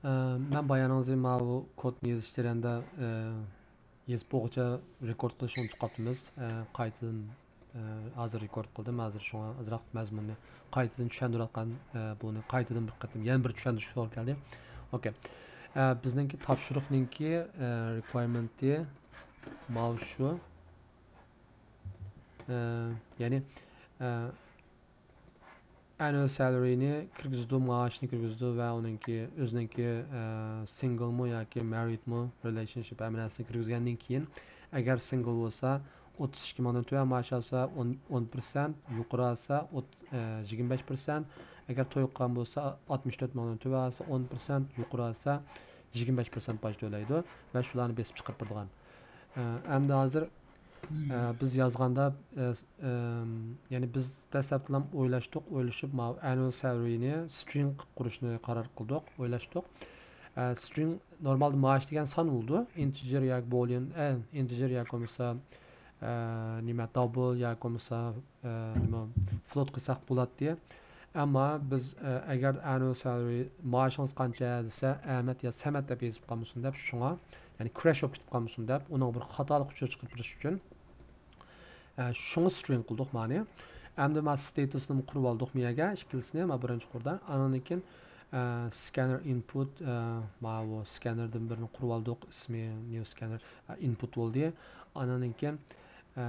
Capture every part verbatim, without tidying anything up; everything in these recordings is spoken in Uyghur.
ئە، مەن بايانىڭىزنى ماۋۇ كودنى يېزىش جەريانىدا، ئە، يېزىپ بولغۇچە رېكورد قىلىشنى ئۇنتۇپ قاپتىمىز. ئە، قايتىدىن، ئە، ھازىر رېكورد قىلدىم. ھازىر شۇڭا ئازراق مەزمۇننى قايتىدىن چۈشەندۈرۈۋاتقان، ئە، بۇنى قايتىدىن بىر قېتىم يەنە بىر چۈشەندۈرۈش توغرا كەلدى. ئوكەي. ئە، بىزنىڭكى تاپشۇرۇقنىڭكى، ئە، رېكۋايرمېنتى ماۋۇ شۇ. ئە، يەنى، ئە، ئەنۇئەل سالىرىنى كىرگۈزىدۇ، مائاشنى كىرگۈزىدۇ ۋە ئۇنىڭكى ئۆزىنىڭكى، ئە، سىنگلمۇ ياكى مەررىدمۇ، رىلېيشنشىپ ھەممە نەرسىنى كىرگۈزگەندىن كېيىن، ئەگەر سىنگل بولسا، ئوتتۇز ئىككى مىڭدىن تۆۋەن مائاش ئالسا، ئون، ئون پىرسەنت، يۇقىرى ئالسا، ئوت-، ئە، يىگىرمە بەش پىرسەنت، ئەگەر توي قىلغان بولسا، ئاتمىش تۆت مىڭدىن تۆۋەن ئالسا، ئون پىرسەنت، يۇقىرى ئالسا، يىگىرمە بەش پىرسەنت باج تۆلەيدۇ ۋە شۇلارنى بېسىپ چىقىرىپ بېرىدىغان. ئە، ئەمدى ھازىر، ئە، بىز يازغاندا، ئە، ئەم، يەنى بىز دەسلەپتىلا ئويلاشتۇق، ئويلىشىپ، ماۋۇ ئەنۇئەل سالىرىنى سترىڭ قىلىپ قۇرۇشنى قارار قىلدۇق، ئويلاشتۇق. ئە، سترىڭ نورمالدا مائاش دېگەن سان بولىدۇ. ئىنتېجېر ياكى بوليان، ئە، ئىنتېجېر ياكى بولمىسا، ئە، نېمە، دابل ياكى بولمىسا، ئە، نېمە، فلوت قىلساق بولاتتى. ئەمما بىز، ئە، ئەگەر ئەنۇئەل سالىرى، مائاشىڭىز قانچە دېسە، ئەمەت يا سەمەت دەپ يېزىپ قالمىسۇن دەپ، شۇڭا، يەنى كراش بولۇپ كېتىپ قالمىسۇن دەپ، ئۇنىڭغا بىر خاتالىق ئۇچۇرى چىقىرىپ بېرىش ئۈچۈن، ئە، شۇڭا سترىڭ قىلدۇق مانى. ئەمدى ما ستېتۇسنىمۇ قۇرۇپ ئالدۇق مىيەگە، ئىككىلىسىنى، ما بىرىنچى قۇردا. ئانىڭدىن كېيىن، ئە، سكاننېر ئىنپۇت، ئە، ماۋۇ سكاننېردىن بىرنى قۇرۇپ ئالدۇق، ئىسمى نيۇ سكاننېر، ئە، ئىنپۇت بولدى. ئانىڭدىن كېيىن، ئە،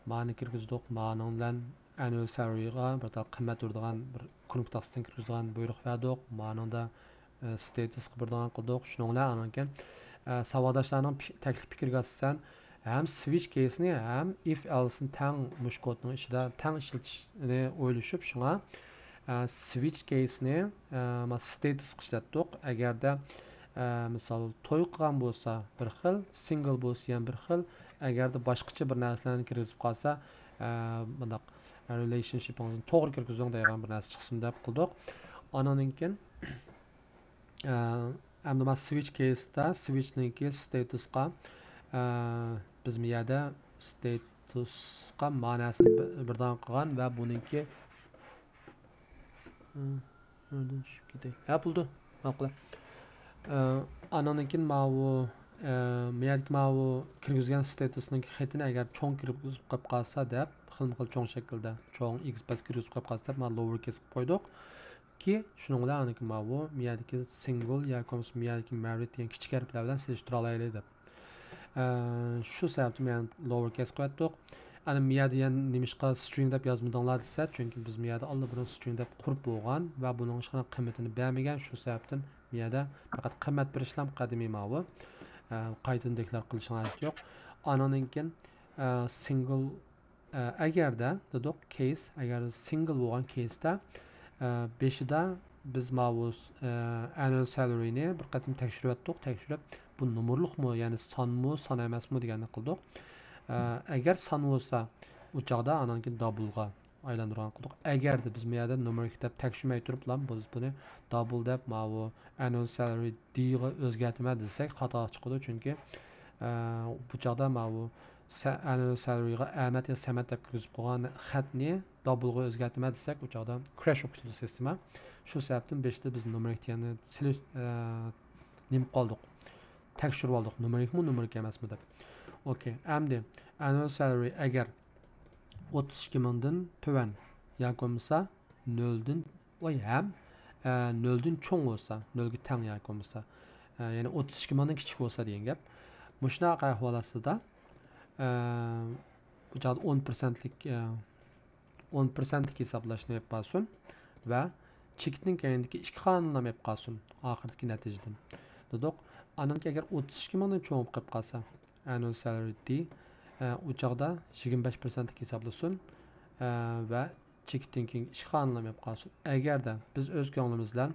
مانى كىرگۈزدۇق، مانىڭ بىلەن ئەنۇئەل سالىرىغا بىر تال قىممەت بېرىدىغان بىر كۇنۇپكا تاختىسىدىن كىرگۈزىدىغان بۇيرۇق بەردۇق. مانىڭدا، ئە، ستېتۇسقا بېرىدىغان قىلدۇق. شۇنىڭ بىلەن ئانىڭدىن كېيىن، ئە، ساۋاقداشلارنىڭ پى-، تەكلىپ پىكرىگە ئاساسەن ھەم سۋىچ كېيسنى، ھەم ئىف ئېلسنى تەڭ مۇشۇ كودنىڭ ئىچىدە تەڭ ئىشلىتىشنى ئويلىشىپ، شۇڭا، ئە، سۋىچ كېيسنى، ئە، ما ستېتۇسقا ئىشلەتتۇق. ئەگەردە، ئە، مىسال، توي قىلغان بولسا بىر خىل، سىنگل بولسا يەنە بىر خىل. ئەگەردە باشقىچە بىر نەرسىلەرنى كىرگۈزۈپ قالسا، ئە، بۇنداق رىلېيشنشىپىڭىزنى توغرا كىرگۈزۈڭ دەيدىغان بىر نەرسە چىقسۇن دەپ قىلدۇق. ئانىڭدىن كېيىن، ئە، ئەمدى ما سۋىچ كېيستا، سۋىچنىڭكى ستېتۇسقا، ئە، بىز مۇ يەردە ستېتۇسقا ماناسىنى بىردان قىلغان ۋە بۇنىڭكى، ئە، نېمىدىن چۈشۈپ كېتەي؟ ھە، بولدى. ماقۇل. ئە، ئانىڭدىن كېيىن ماۋۇ، ئە، مۇ يەردىكى ماۋۇ كىرگۈزگەن ستېتۇسنىڭ خېتىنى ئەگەر چوڭ كىرگۈزۈپ قويۇپ قالسا دەپ، خىلمۇ خىل چوڭ شەكىلدە، چوڭ ئېگىز پەس كىرگۈزۈپ قويۇپ قالسا دەپ، مانا لوۋېر كېيسقا قويدۇق. كى، شۇنىڭ بىلەن ئانىڭكى ماۋۇ مۇ يەردىكى سىنگل ياكى بولمىسا مۇ يەردىكى مەررىد دېگەن كىچىك ھەرپلەر بىلەن سېلىشتۇرالايلى دەپ. ئە، شۇ سەۋەبتىن مەن لوۋېر كېيس قىلىۋەتتۇق. ئەنە مۇ يەردە يەنە نېمىشقا سترىڭ دەپ يازمىدىڭلار دېسە، چۈنكى بىز مۇ يەردە ئاللىبۇرۇن سترىڭ دەپ قۇرۇپ بولغان ۋە بۇنىڭ ھېچقانداق قىممىتىنى بەرمىگەن. شۇ سەۋەبتىن مۇ يەردە پەقەت قىممەت بېرىشلام قەدىمىي ماۋۇ. ئە، قايتىدىن دېكلار قىلىشىڭ ھاجىتى يوق. ئانىڭدىن كېيىن، ئە، سىنگل، ئە، ئەگەردە دېدۇق، كېيس، ئەگەر سىنگل بولغان كېيستا، ئە، بېشىدا بىز ماۋۇ، ئە، ئەنۇئەل سالىرىنى بىر قېتىم تەكشۈرۈۋەتتۇق، تەكشۈرۈپ، بۇ نومۇرلۇقمۇ، يەنى سانمۇ، سان ئەمەسمۇ دېگەننى قىلدۇق. ئە، ئەگەر سان بولسا، ئۇ چاغدا ئانانكى دابلغا ئايلاندۇرغان قىلدۇق. ئەگەردە بىز مۇ يەردە نومېرىك دەپ تەكشۈرمەي تۇرۇپلا، بىز بۇنى دابل دەپ، ماۋۇ ئەنۇئەل سالىرى دىغا ئۆزگەرتىمەن دېسەك، خاتا چىقىدۇ. چۈنكى، ئە، بۇ چاغدا ماۋۇ سە-، ئەنۇئەل سالىرىغا ئەمەت يا سەمەت دەپ كىرگۈزۈپ قويغان خەتنى دابلغا ئۆزگەرتىمەن دېسەك، ئۇ چاغدا كراش بولۇپ كېتىدۇ سىستېما. شۇ سەۋەبتىن بېشىدا بىز نومېرىك دېگەننى سېلىش، ئە، نېمە قىلدۇق؟ تەكشۈرۈۋالدۇق. نومېرىكمۇ، نومېرىك ئەمەسمۇ دەپ. ئوكەي. ئەمدى ئەنۇئەل سالىرى ئەگەر ئوتتۇز ئىككى مىڭدىن تۆۋەن ياكى بولمىسا نۆلدىن، ۋاي، ھەم، ئە، نۆلدىن چوڭ بولسا، نۆلگە تەڭ ياكى بولمىسا، ئە، يەنى ئوتتۇز ئىككى مىڭدىن كىچىك بولسا دېگەن گەپ. مۇشۇنداق ئەھۋال ئاستىدا، ئە، بۇ چاغدا ئون پىرسەنتلىك، ئە، ئون پىرسەنتلىك ھېسابلاشنى ئېلىپ قالسۇن ۋە چېكىتنىڭ كەينىدىكى ئىككى خانىلارنى ئېلىپ قالسۇن، ئاخىرىدىكى نەتىجىدىن. دېدۇق، ئانىڭكى ئەگەر ئوتتۇز ئىككى مىڭدىن چوڭ بولۇپ قېلىپ قالسا، ئەنۇئەل سالىرى دى، ئە، ئۇ چاغدا يىگىرمە بەش پىرسەنتلىك ھېسابلىسۇن، ئە، ۋە چېكىتتىن كېيىنكى ئىككى خانىلارنى ئېلىپ قالسۇن. ئەگەردە بىز ئۆز كۆڭلىمىز بىلەن،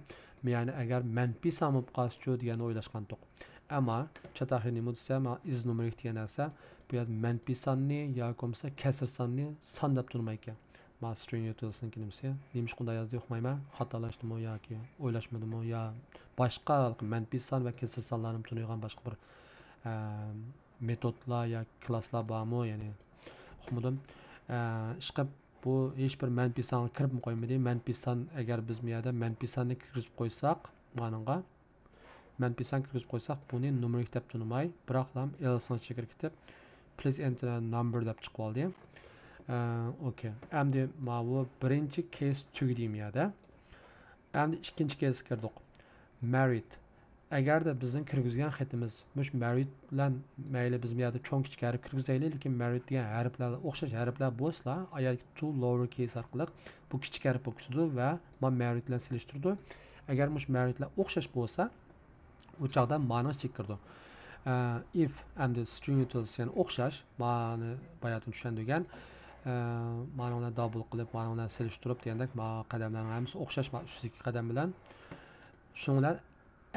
يەنى ئەگەر مەنپىي سان بولۇپ قالسىچۇ دېگەننى ئويلاشقانتۇق. ئەمما چاتاق نېمە دېسە، مانا ئىز نومېرىك دېگەن نەرسە، بۇ يەردە مەنپىي ساننى ياكى بولمىسا كەسىر ساننى سان دەپ تونۇمايدىكەن. مانا سترىڭ يۇتىلىتىسىنىڭكى نېمىسى؟ نېمىشقا ئۇنداق يازدى ئۇقمايمەن. خاتالاشتىمۇ ياكى ئويلاشمىدىمۇ يا باشقا مەنپىي سان ۋە كەسىر سانلارنى تونۇيدىغان باشقا بىر، ئە، مېتودلار يا كلاسلار بارمۇ؟ يەنى ئۇقمىدىم. ئە، ئىشقىلىپ بۇ ھېچ بىر مەنپىي سانغا كىرىپمۇ قويمىدى. مەنپىي سان، ئەگەر بىز بۇ يەردە مەنپىي ساننى كىرگۈزۈپ قويساق، مانىڭغا مەنپىي سان كىرگۈزۈپ قويساق، بۇنى نومېرىك دەپ تونۇماي، بىراقلا ئېلسنىڭ ئىچىگە كىرىپ كېتىپ، please enter a number دەپ چىقىۋالدى. ئە، ئوكەي. ئەمدى ماۋۇ بىرىنچى كېيس تۈگىدى مۇ يەردە. ئەمدى ئىككىنچى كېيسقا كىردۇق. ماررىد. ئەگەردە بىزنىڭ كىرگۈزگەن خېتىمىز مۇشۇ ماررىد بىلەن، مەيلى بىز بۇ يەردە چوڭ كىچىك ھەرپ كىرگۈزەيلى، لېكىن ماررىد دېگەن ھەرپلەر ئوخشاش ھەرپلەر بولسىلا، ئايەردىكى تو لوئەر كېيس ئارقىلىق بۇ كىچىك ھەرپ بولۇپ كېتىدۇ ۋە ما ماررىد بىلەن سېلىشتۇرىدۇ. ئەگەر مۇشۇ ماررىدلار ئوخشاش بولسا، ئۇ چاغدا مانىڭ ئىچىگە كىرىدۇ. ئە، ئىف ئەمدى سترىڭ يۇتىلىتىس، يەنى ئوخشاش، مانى باياتىن چۈشەندۈرگەن. ئە، مانىڭ بىلەن دابل قىلىپ، مانىڭ بىلەن سېلىشتۇرۇپ دېگەندەك، ما قەدەملەرنىڭ ھەممىسى ئوخشاش، ما ئۈستىدىكى قەدەم بىلەن. شۇنىڭ بىلەن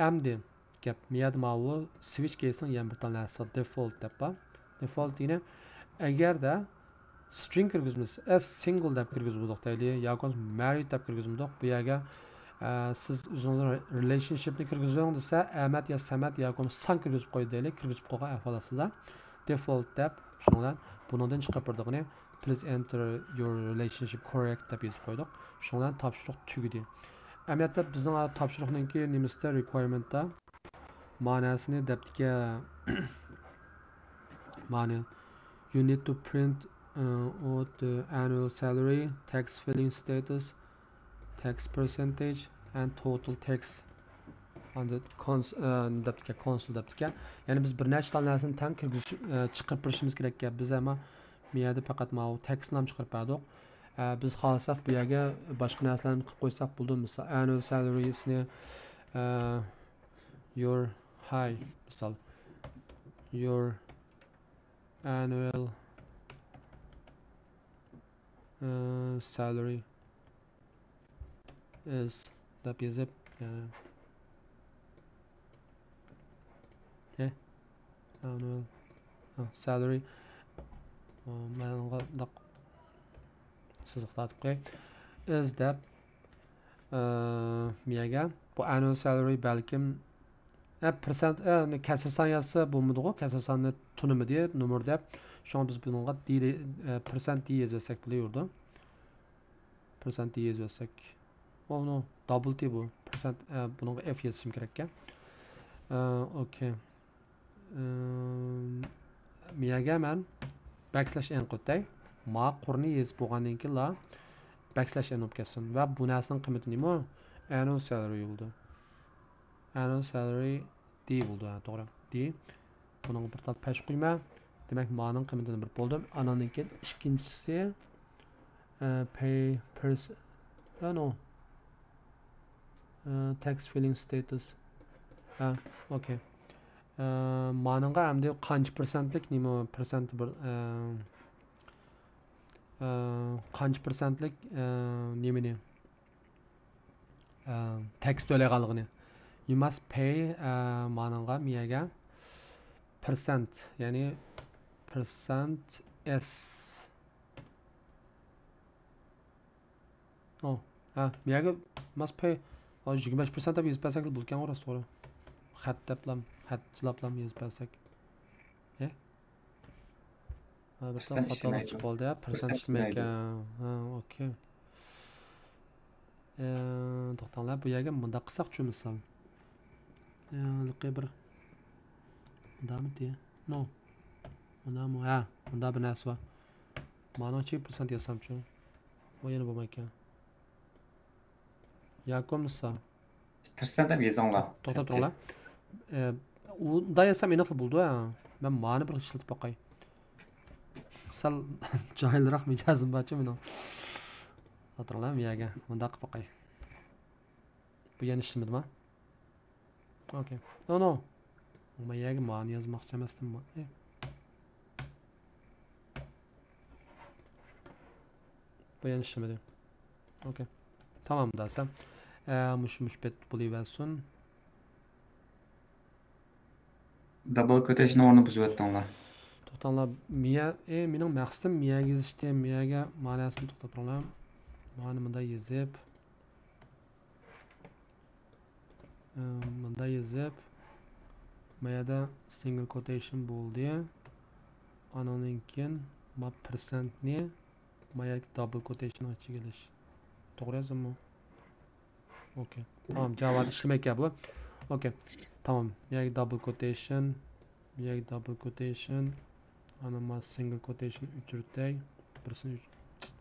ئەمدى گەپ، مۇ يەردە ماۋۇ سۋىچ كېيسنىڭ يەنە بىر تال نەرسىسى دېفولت دەپ بار. دېفولت دېگىنى، ئەگەردە سترىڭ كىرگۈزمىسە، ئە، سىنگل دەپ كىرگۈزمىدۇق دەيلى، ياكى بولمىسا ماررىد دەپ كىرگۈزمىدۇق. بۇ يەرگە، ئە، سىز ئۆزىڭىزنىڭ رېلېيشنشىپنى كىرگۈزۈڭ دېسە، ئەمەت يا سەمەت ياكى بولمىسا سان كىرگۈزۈپ قويدى دەيلى، كىرگۈزۈپ قويغان ئەھۋال ئاستىدا. دېفولت دەپ، شۇنىڭ بىلەن بۇنىڭدىن چىقىرىپ بېرىدىغىنى، please enter your relationship correct دەپ يېزىپ قويدۇق. شۇنىڭ بىلەن تاپشۇرۇق تۈگىدى. ئەمەلىيەتتە بىزنىڭ تاپشۇرۇقنىڭكى نېمىسىدە، رىكۋايرمېنتتا ماناسىنى دەپتىكەن. مانى، you need to print, uh, out the annual salary, tax filing status, tax percentage and total tax. ئاندىن كونس-، ئە، دەپتىكەن، كونسول دەپتىكەن. يەنى بىز بىر نەچچە تال نەرسىنى تەڭ كىرگۈزۈش، ئە، چىقىرىپ بېرىشىمىز كېرەككەن. بىز ئەمما بۇ يەردە پەقەت ماۋۇ تېكىستنى چىقىرىپ بەردۇق. ئە، بىز خالىساق بۇ يەرگە باشقا نەرسىلەرنى قىلىپ قويساق بولىدۇ. مىسال، ئەنۇئال سالىرىسىنى، ئە، your high، مىسال، your annual، ئە، salary is دەپ يېزىپ، يەنى، ئە، annual، ئە، salary، ئە، مەن ئۇنىڭغا مۇنداق سىزىق تارتىپ قوياي. Is دەپ، ئە، مۇ يەرگە بۇ annual salary بەلكىم، ئە، پىرسەنت، ئە، كەسىر سان يازسا بولمىدىغۇ، كەسىر ساننى تونۇمىدى، نومۇر دەپ. شۇڭا بىز بۇنىڭغا دى، ئە، پىرسەنت دى يېزىۋەتسەك بولۇۋېرىدۇ. پىرسەنت دى يېزىۋەتسەك. ئۇنىڭ دابل تى بۇ. پىرسەنت، ئە، بۇنىڭغا ئېف يېزىشىم كېرەككەن. ئە، ئوكەي. ئە، مۇ يەرگە مەن بەكسلەش ئېن قويۇپ ئۆتەي. ما قۇرنى يېزىپ بولغاندىن كېيىنلا بەكسلەش ئېن بولۇپ كەتسۇن. ۋە بۇ نەرسىنىڭ قىممىتى نېمە؟ ئەنۇئال سالىرى بولىدۇ. ئەنۇئال سالىرى دى بولىدۇ، ھە، توغرا. دى. بۇنىڭغا بىر تال پەش قويما. دېمەك، مانىڭ قىممىتىنى بىر بولدۇم. ئانىڭدىن كېيىن ئىككىنچىسى، ئە، pay pers-، ئە، no. ئە، tax filing status. ھە، ئوكەي. ئە، مانىڭغا ئەمدى قانچە پىرسەنتلىك نېمە، پىرسەنت بىر، ئە، ئە، قانچە پىرسەنتلىك، ئە، نېمىنى، ئە، تېكىس تۆلەيدىغانلىقىنى. You must pay، ئە، مانىڭغا، مۇ يەرگە پىرسەنت، يەنى پىرسەنت ئېس. ئو، ھە، مۇ يەرگە must pay، ئا، يىگىرمە بەش پىرسەنت دەپ يېزىپ بەرسەك بولىدىكەنغۇ، راست، توغرا. خەت دەپلام، خەت چىلاپلام يېزىپ بەرسەك. ھە؟ ھە، بىر پىرسەنت خاتالىق ئىشلىمەيدۇ. چىقىپ قالدى، ھە، پىرسەنت پىرسەنت ئىشلىمەيدۇ. ئىشلىمەيدۇ. ھە، ئوكەي. ئە، توختاڭلار، بۇ يەرگە مۇنداق قىلساقچۇ، مىسال. ئە، ھېلىقى بىر، مۇنداقمىتى؟ نو. مۇنداقمۇ؟ ھە، مۇنداق بىر نەرسە بار. مانىڭ ئىچىگە پىرسەنت يازسامچۇ؟ ئۇ يەنە بولمايدىكەن. ياكى بولمىسا، پىرسەنت دەپ يېزىڭلار. توختاپ تۇرۇڭلار. ئە، ئۇنداق يازسام ئېنىقلا بولىدۇ، ھە. مەن مانى بىر ئىشلىتىپ باقاي. سەل جاھىلراق مىجەزىم بارچۇ مېنىڭ. ئاتىرىڭلار، مۇ يەرگە مۇنداق قىلىپ باقاي. بۇ يەنە ئىشلىمىدىما؟ ئوكەي. نو، نو. مەن يەرگە مانى يازماقچى ئەمەستىم. ئە. بۇ يەنە ئىشلىمىدى. ئوكەي. تامام داسا. ئە، مۇشۇ، مۇشۇ بەت بولۇۋەرسۇن. دابل كوتېيشننىڭ ئورنىنى بۇزۇۋەتتىڭلار. توختاڭلار. مۇ يەر، ئە، مېنىڭ مەقسىتىم مۇ يەرگە يېزىشتى. مۇ يەرگە ماناسىنى توختاپ تۇرۇڭلار. مانى مۇنداق يېزىپ. ئە، مۇنداق يېزىپ، ما يەردە سىنگل كوتېيشن بولدى. ئانىڭدىن كېيىن ما پىرسەنتنى ما يەردىكى دابل كوتېيشننىڭ ئىچىگە ئېلىش. توغرا يازدىممۇ؟ ئوكەي. تامام، جاۋادا ئىشلىمەيدىكەن بۇ. ئوكەي. تامام. يەرگە دابل كوتېيشن. يەرگە دابل كوتېيشن. ئانا ما سىنگل كوتېيشن ئۆچۈرتەي. بىرسىنى ئۆچ-،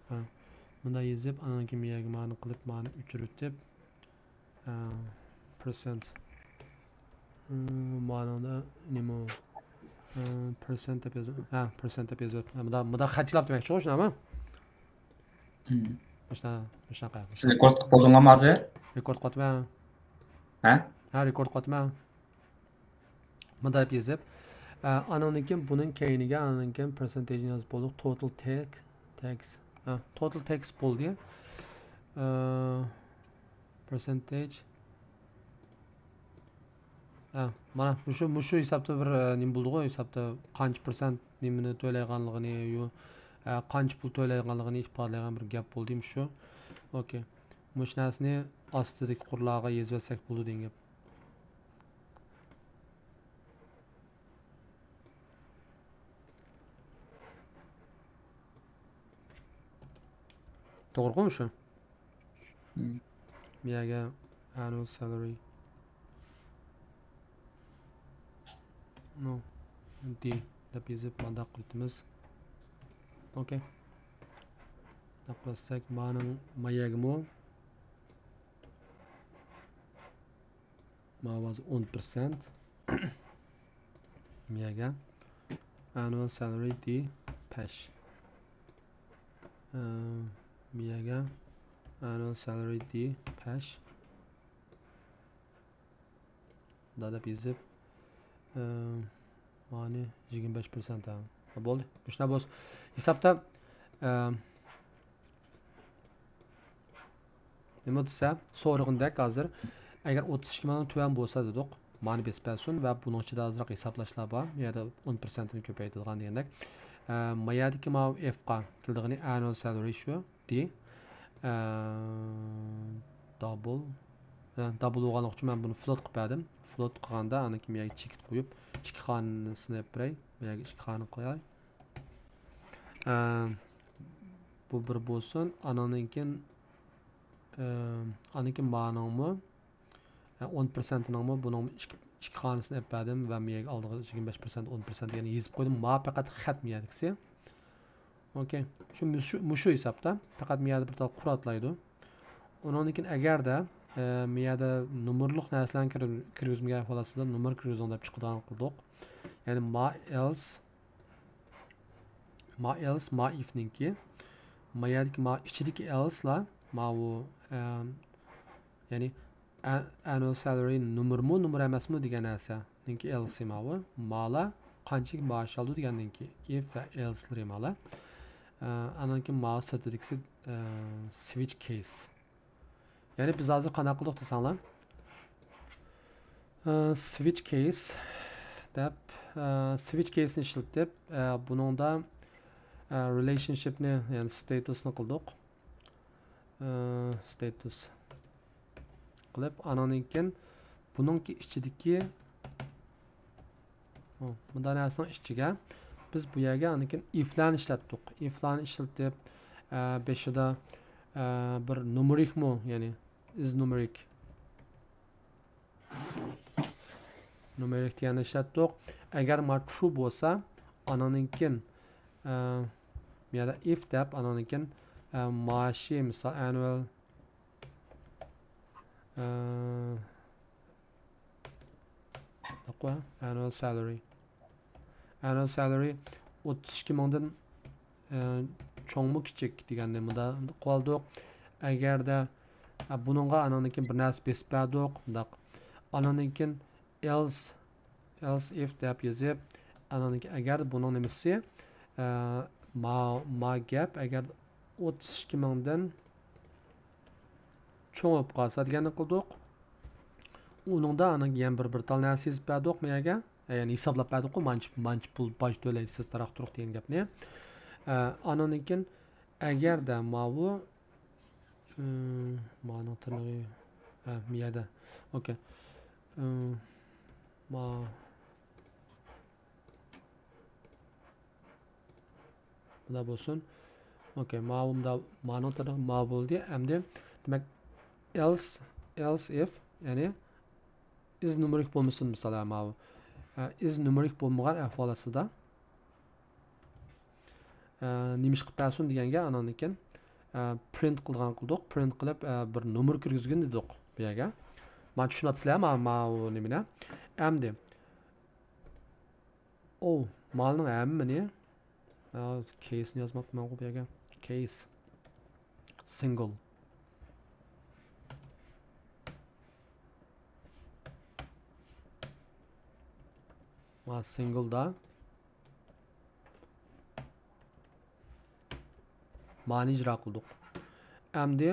ھە. مۇنداق يېزىپ، ئانان كېيىن يەرگە مانى قىلىپ، مانى ئۆچۈرتۈپ، ھە، پىرسەنت. ھە، مانىڭدا نېمە؟ ھە، پىرسەنت دەپ يازىمەن. ھە، پىرسەنت دەپ يېزىپ. ھە، مۇنداق، مۇنداق خەتچىلاپ دېمەكچىغۇ، شۇنداقمۇ؟ مم. مۇشۇنداق، مۇشۇنداق قىلىمەن. سىز رېكورد قىلىپ بولدىڭلارمۇ ھازىر؟ رېكورد قىلىۋاتىمەن. ھە؟ ھە، رېكورد قىلىۋاتىمەن. مۇنداق دەپ يېزىپ، ئە، ئانىڭدىن كېيىن بۇنىڭ كەينىگە، ئانىڭدىن كېيىن پىرسەنتېجنى يازىپ بولدۇق. توتال تەك-، تەكس. ھە، توتال تەكس بولدى. ئە، پىرسەنتېج. ھە، مانا مۇشۇ، مۇشۇ ھېسابتا بىر، ئە، نېمە بولدىغۇ، ھېسابتا قانچە پىرسەنت نېمىنى تۆلەيدىغانلىقىنى، يو-، ئە، قانچە پۇل تۆلەيدىغانلىقىنى ئىپادىلەيدىغان بىر گەپ بولدى مۇشۇ. ئوكەي. مۇشۇ نەرسىنى ئاستىدىكى قۇرلارغا يېزىۋەتسەك بولىدۇ دېگەن گەپ. توغرىغۇ مۇشۇ؟ مم. بۇ يەرگە annual salary. No. D دەپ يېزىپ، مانداق قىلىۋېتىمىز. ئوكەي. مانداق قىلساق، مانىڭ ما يەرگىمۇ ماۋۇ ھازىر ئون پىرسەنت. مىيەگە annual salary دى پەش. ئە، مىيەگە annual salary دى پەش. دا دەپ يېزىپ، ئە، مانى يىگىرمە بەش پىرسەنت ھە. بولدى. مۇشۇنداق بولسا ھېسابتا، ئە، نېمە دېسە، سورىغىنىدەك ھازىر، ئەگەر ئوتتۇز ئىككى مىڭدىن تۆۋەن بولسا دېدۇق، مانى بېسىپ بەرسۇن ۋە بۇنىڭ ئىچىدە ئازراق ھېسابلاشلار بار. بۇ يەردە ئون پىرسەنتنى كۆپەيتىدىغان دېگەندەك. ئە، ما يەردىكى ماۋۇ ئېفقا كېلىدىغىنى annual salary شۇ، دى. ئە، double. ئە، double بولغانلىقى ئۈچۈن مەن بۇنى float قىلىپ بەردىم. Float قىلغاندا، ئاندىن كېيىن بۇ يەرگە چېكىت قويۇپ، ئىككى خانىسىنى ئېلىپ بېرەي. بۇ يەرگە ئىككى خانا قوياي. ئە، بۇ بىر بولسۇن. ئانىڭدىن كېيىن، ئە، ئاندىن كېيىن مانىڭمۇ، ئە، ئون پىرسەنتىنىڭمۇ بۇنىڭمۇ ئىككى، ئىككى خانىسىنى ئېلىپ بەردىم ۋە مىيەگە ئالدىغا يىگىرمە بەش پىرسەنت، ئون پىرسەنت دېگەننى يېزىپ قويدۇم. ما پەقەت خەت مىيەدىكىسى. ئوكەي. شۇ، مۇشۇ، مۇشۇ ھېسابتا. پەقەت مىيەدە بىر تال قۇر ئاتلايدۇ. ئۇنىڭدىن كېيىن ئەگەردە، ئە، مىيەدە نومۇرلۇق نەرسىلەرنى كىر-، كىرگۈزمىگەن بولسىلا، نومۇر كىرگۈزۈڭ دەپ چىقىدىغان قىلدۇق. يەنى ما ئېلس ما ئېلس، ما ئىفنىڭكى، ما يەردىكى ما ئىچىدىكى ئېلسلار، ماۋۇ، ئەم، يەنى ئە-، ئەنۇئەل سالىرى نومۇرمۇ، نومۇر ئەمەسمۇ دېگەن نەرسە. نىڭكى ئېلسى ماۋۇ. مالا قانچىلىك مائاش ئالىدۇ دېگەندىنكى ئىف ۋە ئېلسلىرى مالا. ئە، ئانىڭكى ما سىرتىدىكىسى، ئە، سۋىچ كېيس. يەنى بىز ھازىر قانداق قىلدۇق دېسەڭلار، ئە، سۋىچ كېيس دەپ، ئە، سۋىچ كېيسنى ئىشلىتىپ، ئە، بۇنىڭدا، ئە، رېلېيشنشىپنى، يەنى ستېتۇسنى قىلدۇق. ئە، ستېتۇس قىلىپ، ئانىڭدىن كېيىن بۇنىڭكى ئىچىدىكى ئۇ، مۇنداق نەرسىنىڭ ئىچىگە بىز بۇ يەرگە ئاندىن كېيىن ئىفلارنى ئىشلەتتۇق. ئىفلارنى ئىشلىتىپ، ئە، بېشىدا، ئە، بىر نۇمېرىكمۇ، يەنى ئىز نۇمېرىك. نۇمېرىك دېگەننى ئىشلەتتۇق. ئەگەر ما ترۇ بولسا، ئانىڭدىن كېيىن، ئە، بۇ يەردە ئىف دەپ، ئانىڭدىن كېيىن، ئە، مائاشى، مىسال، ئەنۇئەل، ئە، ئەنۇئەل سالىرى. ئەنۇئەل سالىرى ئوتتۇز ئىككى مىڭدىن، ئە، چوڭمۇ، كىچىك دېگەننى مۇنداق قىلىۋالدۇق. ئەگەردە، ئە، بۇنىڭغا ئانىڭدىن كېيىن بىر نەرسە بېسىپ بەردۇق، مۇنداق. ئانىڭدىن كېيىن ئېلس، ئېلس ئىف دەپ يېزىپ، ئانىڭدىن كېيىن ئەگەردە بۇنىڭ نېمىسى، ئە، ما، ما گەپ، ئەگەر ئوتتۇز ئىككى مىڭدىن چوڭ بولۇپ قالسا دېگەننى قىلدۇق. ئۇنىڭدا ئاندىن كېيىن يەنە بىر، بىر تال نەرسە يېزىپ بەردۇق مىيەگە. يەنى ھېسابلاپ بەردۇققۇ، مانچە، مانچە پۇل باج تۆلەيسىز، تاراق تۇرۇق دېگەن گەپنى. ئە، ئانىڭدىن كېيىن ئەگەردە ماۋۇ، ئىم، مانىڭ تىرنىقى، ھە، مىيەدە. ئوكەي. ئىم، ما بۇنداق بولسۇن. ئوكەي، ماۋۇ مۇنداق، مانىڭ تىرنىقى ماۋۇ بولدى. ئەمدى، دېمەك، ئېلس، ئېلس ئىف، يەنى ئىز نومېرىك بولمىسۇن، مىسالى، ماۋۇ. ئە، ئىز نومېرىك بولمىغان ئەھۋال ئاستىدا، ئە، نېمە ئىش قىلىپ بەرسۇن دېگەنگە، ئاناندىن كېيىن، ئە، پرىنت قىلىدىغان قىلدۇق. پرىنت قىلىپ، ئە، بىر نومۇر كىرگۈزگىن دېدۇق بۇ يەرگە. مانا چۈشىنىۋاتىسىلەر ما-، ماۋۇ نېمىنى. ئەمدى، ئو، مالنىڭ ھەممىنى، ئە، كەيسنى يازماپتىمەنغۇ بۇ يەرگە. كەيس. سىنگل. ما سىنگلدا مانى ئىجرا قىلدۇق. ئەمدى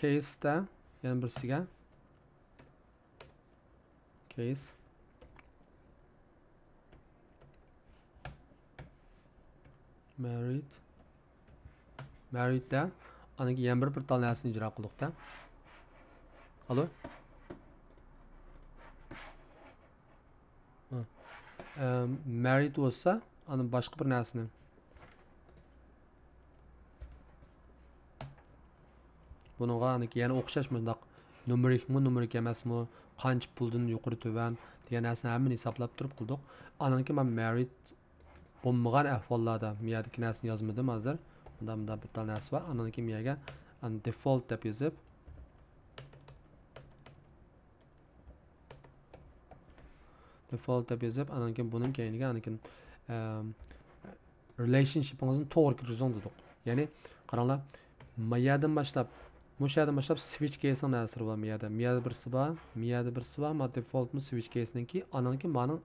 كەيستە يەنە بىرسىگە. كەيس. مەررىد. مەررىدتە ئاندىن كېيىن يەنە بىر، بىر تال نەرسىنى ئىجرا قىلدۇقتا. ئالو. ھە. ئە، مەررىد بولسا، ئاندىن باشقا بىر نەرسىنى. بۇنىڭغا ئاندىن كېيىن يەنە ئوخشاش مۇنداق نومېرىكمۇ، نومېرىك ئەمەسمۇ، قانچە پۇلدىن يۇقىرى، تۆۋەن دېگەن نەرسىنى ھەممىنى ھېسابلاپ تۇرۇپ قىلدۇق. ئاندىن كېيىن مانا مەررىد بولمىغان ئەھۋاللاردا، مۇ يەردىكى نەرسىنى يازمىدىم ھازىر. مۇندا، مۇندا بىر تال نەرسە بار. ئاندىن كېيىن مۇ يەرگە، ئاندىن دېفولت دەپ يېزىپ، دېفولت دەپ يېزىپ، ئاندىن كېيىن بۇنىڭ كەينىگە، ئاندىن كېيىن، ئەم، رىلېيشنشىپىڭىزنى توغرا كىرگۈزۈڭ دېدۇق. يەنى، قاراڭلار، ما يەردىن باشلاپ، مۇشۇ يەردىن باشلاپ سۋىچ كېيسنىڭ نەرسىلىرى بار، ما يەردە. ما يەردە بىرسى بار، ما يەردە بىرسى بار، ما دېفولتمۇ سۋىچ كېيسنىڭكى، ئاندىن كېيىن مانىڭ،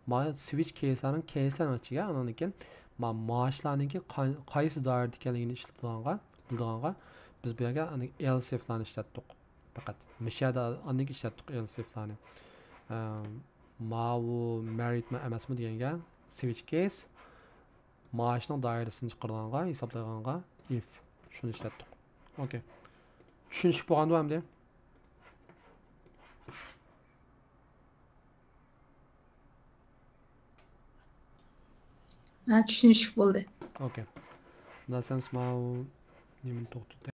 ما سۋىچ كېيسلارنىڭ، كېيسلارنىڭ ئىچىگە، ئاندىن كېيىن ما مائاشلارنىڭكى قاي-، قايسى دائىرىدە ئىكەنلىكىنى ئىشلىتىدىغانغا، بىلىدىغانغا، بىز بۇ يەرگە ئەلسىفلارنى ئىشلەتتۇق. پەقەت مۇشۇ يەردە ئاندىن كېيىن ئىشلەتتۇق ئەلسىفلارنى. ئە، ماۋۇ مەررىدمۇ ئەمەسمۇ دېگەنگە، سۋىچ كېيس، مائاشنىڭ دائىرىسىنى چىقىرىدىغانغا، ھېسابلايدىغانغا، ئىف، شۇنى ئىشلەتتۇق. ئوكەي. چۈشىنىشلىك بولغاندۇ ئەمدى؟ ھە، چۈشىنىشلىك بولدى. ئوكەي. مۇنداق دېسەم، ماۋۇ نېمىنى توختىتاي.